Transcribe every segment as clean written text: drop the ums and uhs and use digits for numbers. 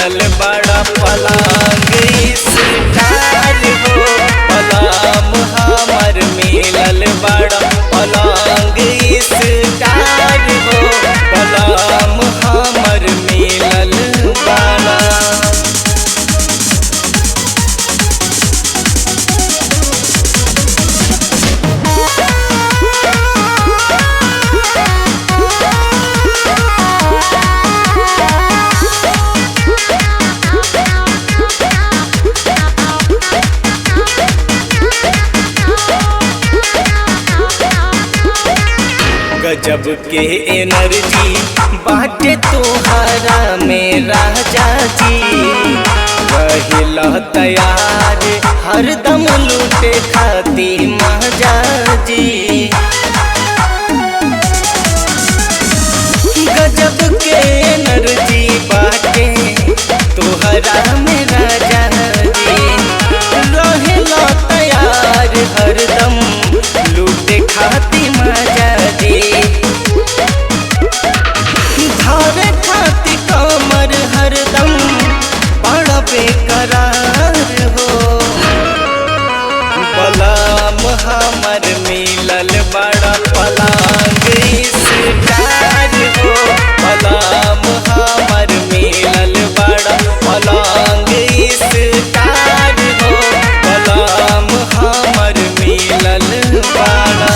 मिलल बड़ा पलंग स्टार हो। बलम हमर मिलल बड़ा पलंग स्टार हो। बलम हमर मिलल बड़ा। गजब के एनर्जी बाटे तोहरा में राजा जी, रहिला तैयार हरदम लूटे खाती महाजा जी। गजब के एनर्जी बाटे तोहरा में राजा जी, रहिला तैयार हरदम लूटे खाती महाजा जी। धारे खाती कमर हरदम बड़ा बेकरार हो। बलम हमर मिलल बड़ा पलंग स्टार हो। बलम हमर मिलल बड़ा पलंग स्टार हो। बलम हमर मिलल बड़ा।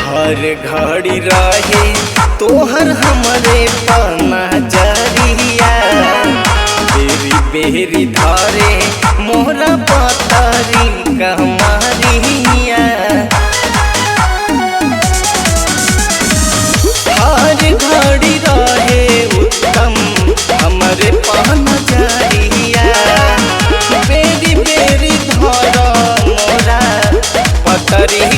हर घड़ी रहे तोहर हमरे पाना जरिया, बेरी बेरी धारे मोहरा पतारी कमारिया। हर घड़ी रहे उत्तम हमरे पाना जरिया, बेरी बेरी धारा मोरा पतरी